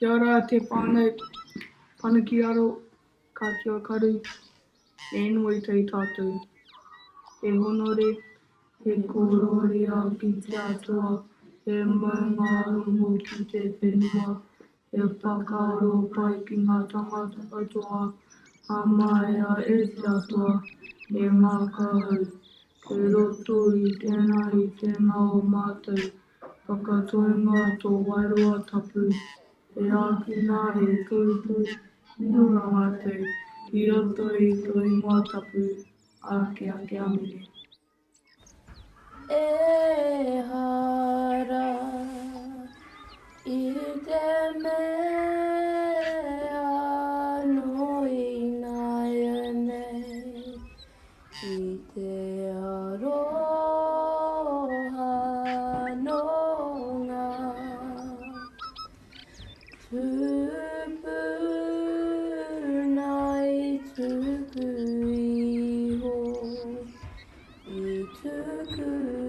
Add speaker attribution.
Speaker 1: Kia ora te whānau, pana ki raro, ka kia karu, e inoi tai tātou. He honore, he kororia ki te Atua, he maungārongo ki te whenua, he whakaaro pai ki ngā tangata katoa, hāmaiā e te Atua, he ngākau hou. Kei roto i tēnā i tēnā o mātou, whakatoinga tō wairua tapu, he āwhina hei koutou i ora mātou, i roto i tō ingoa tapu, āke ake amine.
Speaker 2: Ehara i te mea anō ināianei. I te aroha nō ngā tūpuna i tuku iho, i tuku iho.